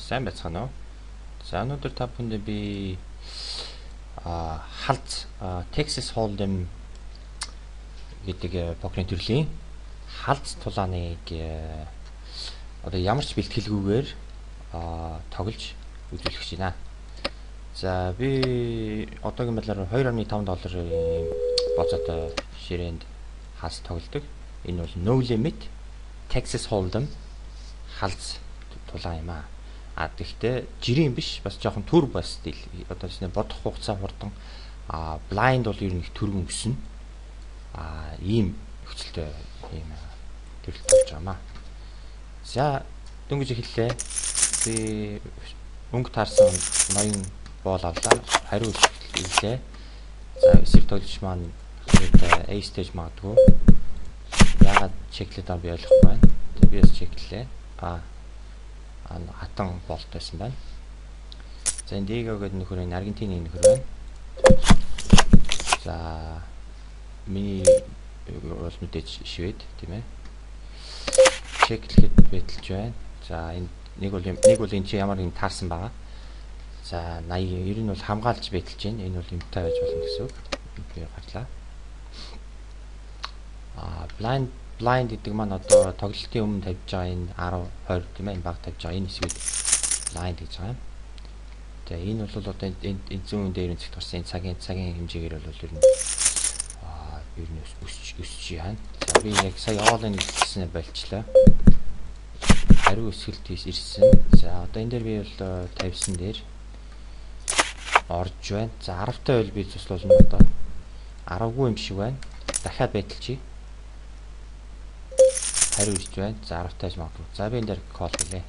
Сайн байцгаана уу? За, өнөөдөр та бүхэндээ би халз Texas Hold'em гэдэг покерын төрлийн халз тулааныг одоо ямар ч бэлтгэлгүйгээр тоглож үзүүлэх гэж байна. За, би одоогийн байдлаар 2.5 долларын боцоотой ширээнд халз тоглодог. Энэ бол No Limit Texas Hold'em халз тулаан юм аа. А тэгвэл жирийн биш, бас жоохон turbo стил. Одоо чинь бодох хугацаа хурдан, blind бол ер нь их түргэн өснө. Ийм нөхцөлтэй ийм төрөлт болж байгаа маа. За, дөнгөж эхэллээ. Би өнгө таарсан ноён боол авлаа. Хариу ирлээ. За, эсрэг тоглогч маань ace stage магадгүй. Яагаад check лээд байгаа би ойлгохгүй байна. Тэгээ би бас check лээ. Хатан болт байсан байна. За, энэ Диего гэдэг нөхөр, энэ Аргентины нөхөр байна. За, миний бол мэдээж швед, тийм ээ. Check лэхэд bet лж байна. За, энэ нэг бол энэ чи ямар нэгэн таарсан байгаа. За, 80 ер нь бол хамгаалж bet лж байна. Энэ бол юмтай байж болно гэсэн үг. Би гарлаа. Blind гэдэг маань одоо тоглолтын өмнө тавьж байгаа энэ 10, 20, тийм ээ, энэ баг тавьж байгаа энэ хэсгийг blind гэж байгаа юм. Тэгээ энэ бол одоо энэ зүүн дээр нь цэгт гарсан энэ цагийн хэмжээгээр бол ер нь өсч өсч яана. За, би яг сая all in гэсэн болчлоо. Хариу өсгөлт ирсэн. За, одоо энэ дээр би бол 50-сан дээр орж байна. За, 10-тай байл би цуслуулна одоо. 10-гүй юм шиг байна. Дахиад bet лчихье. Хариу ирж байна. За, 10 тааж магадгүй. За, би энэ дээр call хийлээ.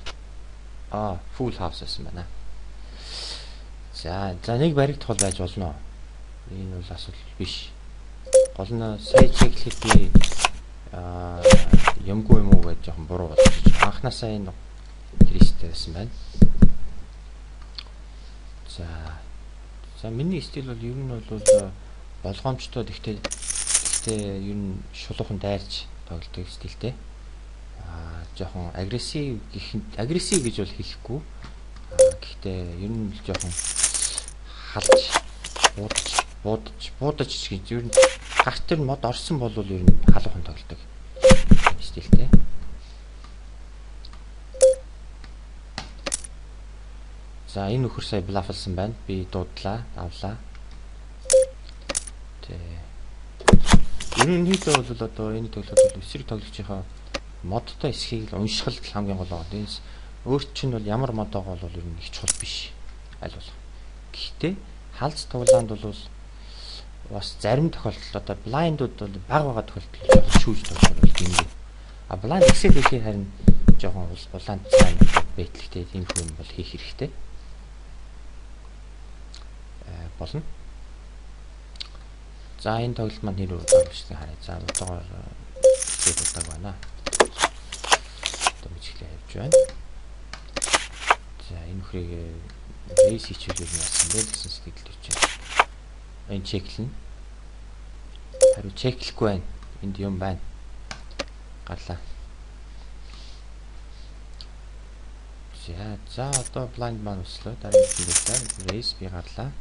Full house байсан байна. За, нэг баригдах бол байж болно. Энэ бол асуудал биш. Гол нь сая check лэхэд би юмгүй юм уу гэж жоохон буруу болчих. Анхнаасаа энэ тристтэй байсан байна. За, миний стил бол ер нь бол болгоомжтой, гэхдээ ер нь шулуухан дайрч тоглодог стилтэй. Жоохон aggressive гэх, aggressive гэж бол хэлэхгүй. Гэхдээ ер нь л жоохон халж буудаж гэж ер нь гарт тэр мод орсон бол ер нь халуухан тоглодог стилтэй. За, энэ нөхөр сая bluff лсан байна. Би дуудлаа, авлаа. Тэ. Ерөнхийдөө бол одоо энэ тоглолт бол эсрэг тоглогчийнхаа модтой эсхийг л унших л хамгийн гол байгаа. Тэрнээс өөр чинь бол ямар мод байгаа бол ер нь их чухал биш. Аль болох. Гэхдээ халз тоглоомд бол бас зарим тохиолдолд одоо blind ууд бол баг байгаа тохиолдолд жоохон шүүж тоглох бол гингүй. А blind excel хийхээр харин жоохон улаан цаана bet лэхтэй тийм юм бол хийх хэрэгтэй. Болно. За, энэ тоглолт маань хэр удаа харъя. За, одоогоор хэд удааг байна. Одоо бичглээ явж байна. За, энэ нөхрийг raise хийчихвэл юу яасан бэ гэсэн сэтгэл төрж байна. Энэ check лэнэ. Хариу check лэхгүй байна. Энд юм байна. Гарлаа. За, одоо blind маань өслөө. Дараагийн хэлээ. Raise, би гарлаа.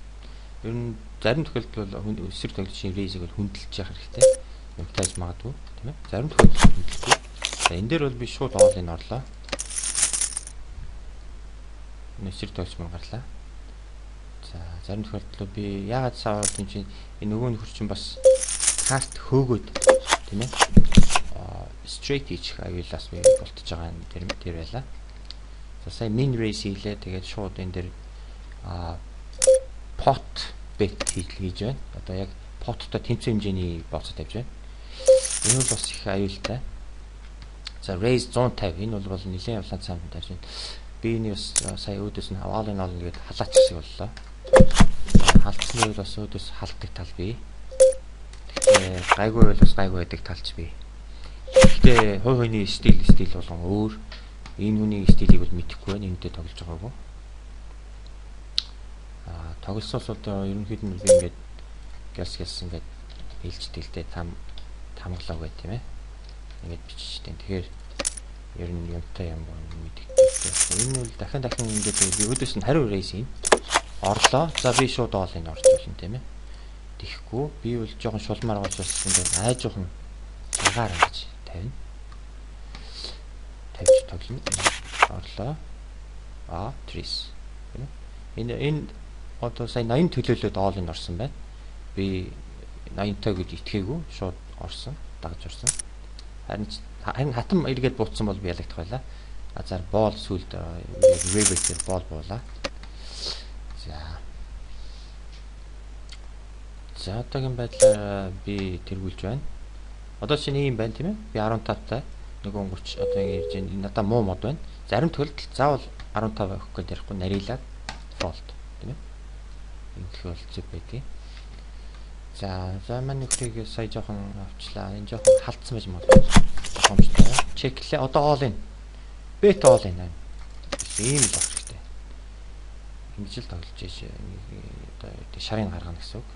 Ер нь зарим тохиолдолд бол эсрэг тоглогчийн raise-ийг бол хүндэлж явах хэрэгтэй. Юмтайж магадгүй, тийм ээ. Зарим тохиолдолд хүндэлэхгүй. За, энэ дээр бол би шууд all in орлоо. Эсрэг тоглогч маань гарлаа. За, зарим тохиолдолд би яагаад саваад юм чинь энэ нөгөө нөхөр чинь бас карт хөөгөөд, тийм ээ. Straight хийчих аюулаас би болтож байгаа юм тэр байлаа. За, сая min raise хийлээ. Тэгээд шууд энэ дээр pot bet хийж байна. Одоо яг pot той тэнцвэр хэмжээний бооцоо тавьж байна. Энэ бол бас их аюултай. За, raise 150, энэ бол нэлээд улаан цаан тавьж байна. Би энэ бас сая өөдөөс нь all in all гээд халаач шиг боллоо. Халдсан байвал бас өөдөөс халддаг тал бий. Гэхдээ гайгүй байвал бас гайгүй байдаг талч бий. Гэхдээ хувь хүний стил болгон өөр. Энэ хүний стилийг бол мэдэхгүй байна. Энэтэй тоглож байгаагүй. Тоглосоос одоо ерөнхийд нь би ингээд гялс гялс ингээд хэлждэг л дээ, там тамглаа гэх, тийм ээ. Ингээд биччихтэй. Тэгэхээр Ер нь юмтай юм мэдэгдэх. Энэ бол дахин дахин ингээд би өөдөөс нь хариу raise юм. Орлоо. За би шууд all in орж болно, тийм ээ. Тэгэхгүй би бол жоохон шулмаар учраас ингээд айжуухан агаар ингэж тавина. Тавьж тоглоно. Орлоо. А, трис. Энэ одоо сая 80 төлөөлөөд all in орсон байна. Би 80-тай гэж итгээгүй, шууд орсон, дагаж орсон. Харин хатан эргээд буутсан бол би ялагдах байлаа. Азар боол сүлд яг river дээр боол буулаа. За. За, одоогийн байдлаар би тэргүүлж байна. Одоо чинь ийм байна, тийм ээ. Би 15-тай, нөгөө 30 одоо ингэ ирж байна. Надаа муу мод байна. Зарим тохиолдолд заавал 15 өгөх гэж ярихгүй, нарийнлаад fold, тийм ээ. Энэ тохиолдол зүг байдгийг. За, за, маань нөхрийг сая жоохон авчлаа. Энэ жоохон халтсан байж магадгүй. Боломжтой. Check лээ. Одоо all in. Bet all in. Ийм л авах хэрэгтэй. Ингэж л тоглож ийш одоо шарын гаргана гэсэн үг.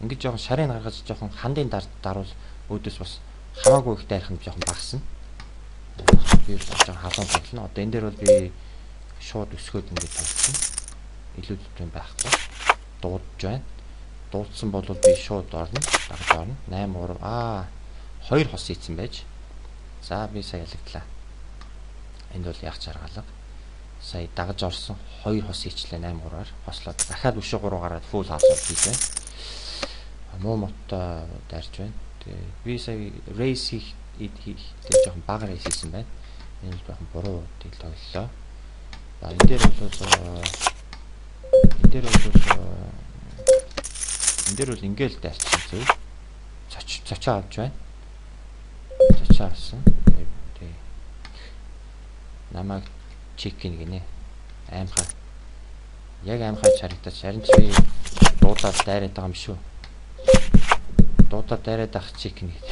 Ингэж жоохон шарын гаргаж, жоохон хандын даруул өөдөөс бас хамаагүй их дайрах нь жоохон багасна. Би бол жоохон халуун тоглоно. Одоо энэ дээр бол би шууд өсгөөд ингэж тоглосон. Илүү зүтэн байхгүй. Дуудаж байна. Дуудсан бол би шууд орно. Дагаж орно. 8 3 2 хос ийцэн байж. За, би сая ялагдлаа. Энд бол яг чаргаалга. Сая дагаж орсон, 2 хос ийчлээ, 8 3-аар хослоод дахиад өшөө 3 гараад full house хийж байна. Муу моттой дайрч байна. Тэгээ би сая raise хийх хийхдээ жоохон бага raise хийсэн байна. Энэ бол жоохон буруу тэл тоглолоо. За, энэ дээр бол ингээл дайрчихсан зөв. Цоч цочоо авч байна. Цочоо авсан. Тэгээ намайг check ин гинэ. Аймхай. Яг аймхай чарагдаж, харин ч би дуудаад дайраад байгаа юм шүү. Дуудаад дайраад ах check ин гэж.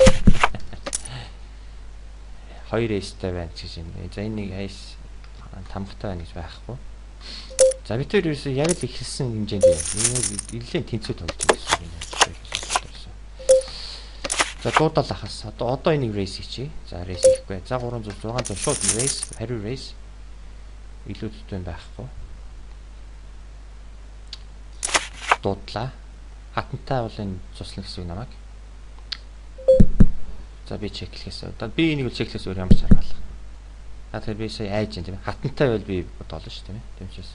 Хоёр ace тэй байна гэж юм. За, энэ нэг ace тамгатай байна гэж байхгүй. За, бид тэр ерөөсөө яг л ихэлсэн хэмжээнд юм. Нэлээд тэнцүү тоглож байгаа гэсэн юм. За, дуудаал ахас. Одоо энийг raise хийчихье. За, raise хийхгүй. За, 300, 600, шууд raise, хариу raise. Илүү зүтэн байхгүй. Дуудлаа. Хатантай бол энэ цуслана гэсэн үг намайг. За, би check лэхээс. Одоо би энийг бол check лэхээс өөр ямар ч арга алга. А, тэгэхээр би сая айж юм, тийм ээ. Хатантай байл би бодоолно шүү, тийм ээ. Тийм учраас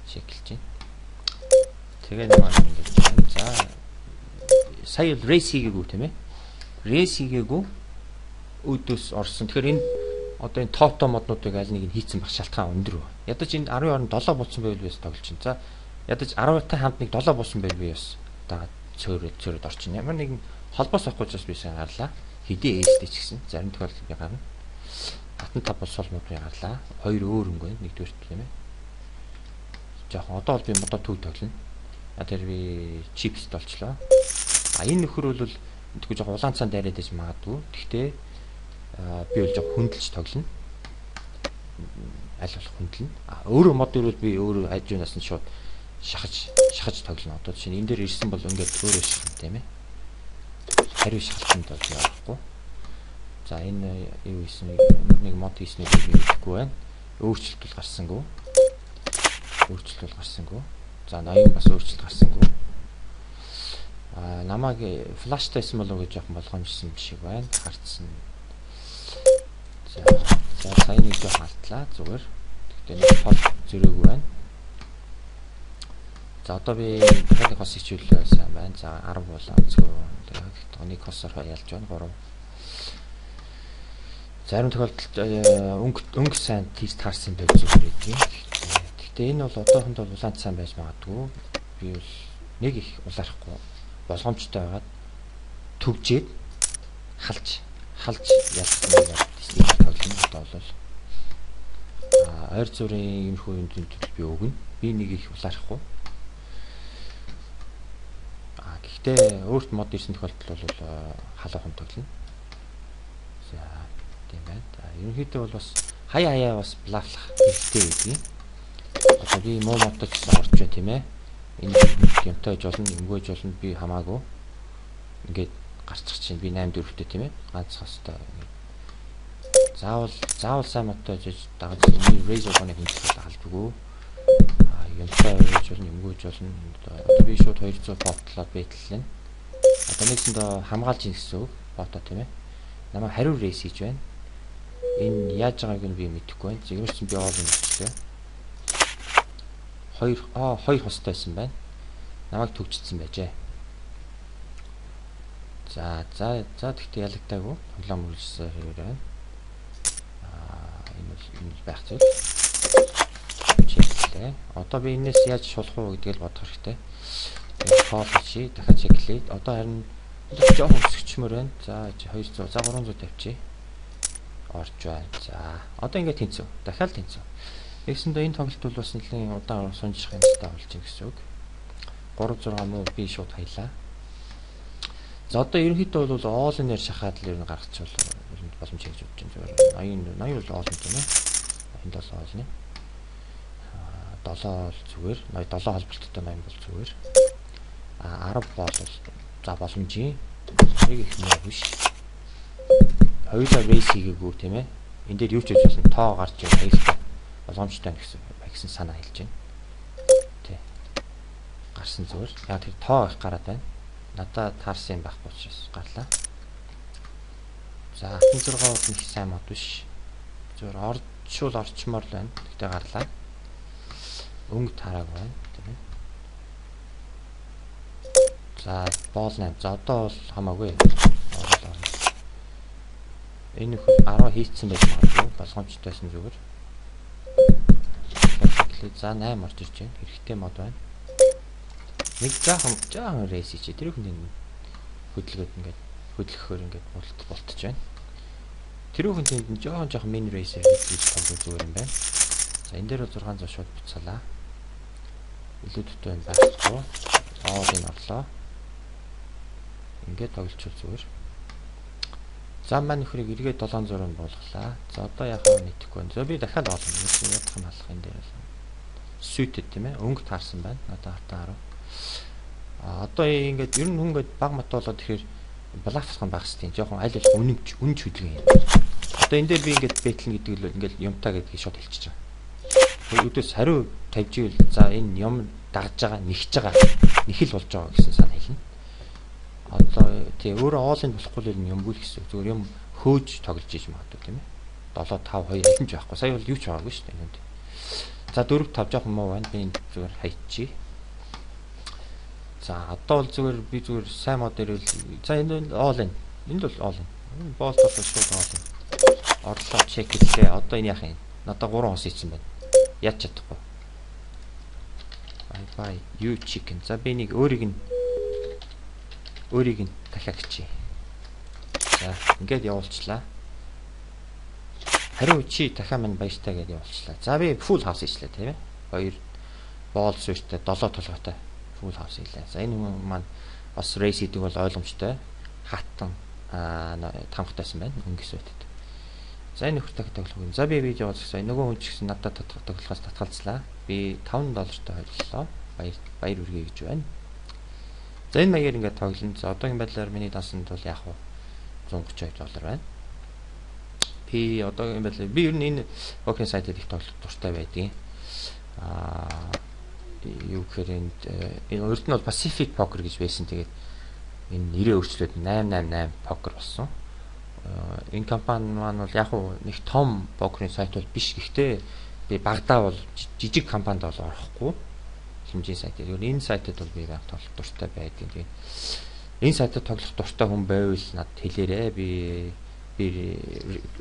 check лж байна. Тэгээ нэг маань ингэж байна. За, сая бол raise хийгээгүй, тийм ээ. Raise хийгээгүй өөдөөс орсон. Тэгэхээр энэ одоо энэ топ топ моднуудыг аль нэг нь хийцэн байх шалтгаан өндөр. Ядаж энэ 10 7 буусан байвал би бас тоглож чинь. За, ядаж 10-тай хамт нэг 7 буусан байвал би бас дагаад цөөрөд цөөрөд орчин. Ямар нэгэн холбоос авахгүй ч бас би сайн гарлаа. Хэдий ace тэй ч гэсэн зарим тохиолдолд би гарна. Хатан тав бол сул мод би гарлаа. Хоёр өөр өнгө нэгдүгээрт, тийм ээ. Жоохон одоо бол би модоо төв тоглоно. А, тэр би chips болчлоо. А, энэ нөхөр бол тэгвэл жоохон улаан цаан дайраад байж магадгүй. Гэхдээ би бол жоохон хүндэлж тоглоно. Аль болох хүндлэнэ. А, өөрөө мод ирвэл би өөрөө хажуунаас нь шууд шахаж шахаж тоглоно. Одоо жишээ нь энэ дээр ирсэн бол ингээд өөрөө шахах, тийм ээ. Хариу шахалтанд бол явахгүй. За, энэ юу хийсэн, нэг мод хийснийг би мэдэхгүй байна. Өөрчлөлт бол гарсангүй. Өөрчлөлт бол гарсангүй. За, 80 бас өөрчлөлт гарсангүй. А, намайг flush тай байсан болов уу гэж жоохон болгоомжсон шиг байна. Харцсан. За за, сая нэг жоохон алдлаа зүгээр. Гэхдээ нэг тол зөрөөгүй байна. За, одоо би дахиад нэг хос хичээлээ сайн байна. За, 10 болоо онцгой. Нэг хосоор ялж байна, 3. Зарим тохиолдолд өнгө өнгө сайн тийж таарсан байж зүгээр байдгийг. Гэхдээ энэ бол одоохондоо улаан цаан байж магадгүй. Би бол нэг их улаарахгүй болгоомжтой байгаад төгжээд халж халж ялах юм яг тоглоно одоо бол ойр зүрийн иймэрхүү юм зүйл би өгнө. Би нэг их улаарахгүй. А, гэхдээ өөрт мод ирсэн тохиолдолд бол халуухан тоглоно. За, тийм байна. За, ерөнхийдөө бол бас хаяа хаяа бас bluff лах хэрэгтэй гэдгийг. Одоо би муу модтой ч гэсэн орж байна, тийм ээ. Энэ юмтай ч болно, юмгүй ч болно, би хамаагүй. Ингээд гарчих чинь би 8 4-тэй, тийм ээ. Ганц хостой. Заавал сайн модтой жиж дагаж энэ raise болгоныг хэмжих албагүй. Юмтай байж болно, юмгүй болно. Одоо би шууд 200 pot лоод bet лээ. Одоо нэгсэндээ хамгаалж ийн гэсэн үг. Pot оо, тийм ээ. Намайг хариу raise хийж байна. Энэ яаж байгааг нь би мэдэхгүй байна. Ямар ч би all in хийчихлээ. Хоёр хостой байсан байна. Намайг төгжчихсэн байжээ. За, тэгтээ ялагдаагүй. Тоглоом үргэлжлсэн хэрэг байна. Энэ бол байх зүйл. Check лээ. Одоо би энэс яаж шулах уу гэдгийг л бодох хэрэгтэй. Тэгээд call чи дахиад check лээ. Одоо харин жоохон өсгчмөр байна. За, 200, за, 300 тавьчих. Орж байна. За, одоо ингээд тэнцв. Дахиад тэнцв. Тэгсэндээ энэ тоглолт бол бас нэлийн удаан сунжих юмтай болж байна гэсэн үг. 3 6 муу, би шууд хаялаа. За, одоо ерөнхийдөө бол all in-ээр шахаад л ер нь гаргачихвал боломж гэж бодож байна. Зүгээр 80 80 бол all in, тийм ээ. 87 all in. 7 бол зүгээр. 7 холболттой 80 бол зүгээр. А 10 бол за боломжийн. Нэг их муу биш. Хоёулаа raise хийгээгүй, тийм ээ. Энэ дээр юу ч хийж болно. Тоо гарч ирэх аюултай боломжтой гэсэн санаа хэлж байна. Тий. Гарсан зүгээр. Яг тэр тоо их гараад байна. Надаа таарсан юм байхгүй учраас гарлаа. За, 16 бол нэг сайн мод биш. Зүгээр орчуул орчмоор л байна. Тэгтээ гарлаа. Өнгө тарааг байна, тийм ээ. За, боол 8. За, одоо бол хамаагүй. Орол орно. Энэ нөхөр 10 хийцэн байж магадгүй. Болгоомжтойсэн зүгээр. За, 8 орж ирж байна. Хэрэгтэй мод байна. Нэг жаахан raise чи тэр хүн хөдөлгөөд ингээд хөдлөхөөр ингээд болт болтож байна. Тэр хүн тэнд нь жоохон min raise хийж тоглох зүгээр юм байна. За, энэ дээр бол 600 шууд буцаалаа. Илүү дутуу юм байхгүй. All in орлоо. Ингээд тоглолчвол зүгээр. За, маань нөхрийг эргээд 700 буулгалаа. За, одоо яхаа мэдэхгүй байна. За, би дахиад all in. Ядах юм алах энэ дээр бол. Suited, тийм ээ. Өнгө таарсан байна. Одоо хатан 10. А одоо ингээд ер нь хүн ингээд баг мат болоод тэгэхээр bluff лах байх хэвээр жоохон аль аль үнэмж үнж хөдөлгөөн юм. Одоо энэ дээр би ингээд bet лэн гэдэг л ингээд юмтаа гэдгийг шууд хэлчихэж байгаа. Өдөөс хариу тавьж ивэл за энэ юм дагж байгаа, нэгж байгаа, нэхэл болж байгаа гэсэн санаа хэлнэ. Одоо тий өөрөө all in болохгүй л юмгүй л гэсэн. Зүгээр юм хөөж тоглож иж магадгүй, тийм ээ. 7 5 2 аль нь ч байхгүй. Сая бол юу ч байгаагүй шүү дээ энд. За, 4 5 жоохон муу байна. Би энд зүгээр хайчих. За, одоо бол зүгээр би зүгээр сайн мод ирвэл за энэ бол all in. Энд бол all in. Боол бол шууд all in. Орлоо, check хийлээ. Одоо энэ яах юм? Надад 3 хос ийцэн байна. Яаж чадахгүй. Bye bye you chicken. За, би нэг өөрийг нь дахиад хичээ. За, ингээд явуулчлаа. Хариу чи дахиад минь баяртай гэдээ явуулчлаа. За, би full house хийчлээ, тийм ээ. Хоёр боол суурьтай 7 толгойтой full house хийлээ. За, энэ хүн маань бас raise хийдэг бол ойлгомжтой. Хатан тамхтайсан байна. Өнгөс байтад. За, энэ нөхөртэй тоглох юм. За, би видео үзсэн. Нөгөө хүн ч гэсэн надад тоглохоос татгалзлаа. Би 5 доллартай хойллоо. Баяр хүргэе гэж байна. За, энэ маягаар ингээд тоглоно. За, одоогийн байдлаар миний дансанд бол яг 132 доллар байна. Би одоогийн байдлаар би ер нь энэ покерын сайтад их тоглох дуртай байдгийн. Юу гэхээр энд энэ урд нь бол Pacific Poker гэж байсан. Тэгээд энэ нэрээ өөрчлөөд 888 Poker болсон. Энэ компани маань бол яг уу нэг том покерын сайт бол биш. Гэхдээ би багадаа бол жижиг компанид бол орохгүй. Хэмжээний сайт. Тэр энэ сайтад бол би байнга тоглох дуртай байдгийн. Тэгээд энэ сайтад тоглох дуртай хүн байвал надад хэлээрэй. Би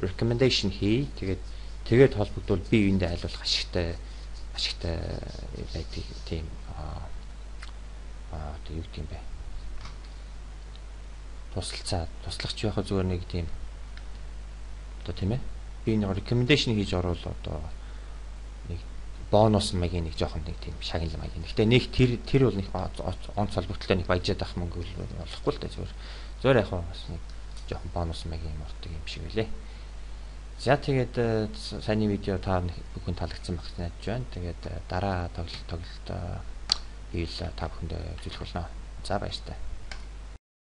recommendation хий. Тэгээд холбогдвол би энд аль болох ашигтай байдаг тийм одоо юу гэдэг юм бэ? Тусалцаа, туслахч яг зүгээр нэг тийм одоо, тийм ээ. Би нэг recommendation хийж орвол одоо нэг бонус маягийн нэг жоохон нэг тийм шагнал маягийн. Гэтэ нэг тэр бол нэг онц холбогдлоо нэг баяжаад ах мөнгө болохгүй л дээ, зүгээр. Зүгээр яг бас нэг жоохон бонус маягийн юм ордог юм шиг үлээ. За, тэгээд саяны видео та бүхэн таалагдсан байх гэж найдаж байна. Тэгээд дараа тоглолт тоглолт биел та бүхэндээ үзүүлэх болно. За, баяртай.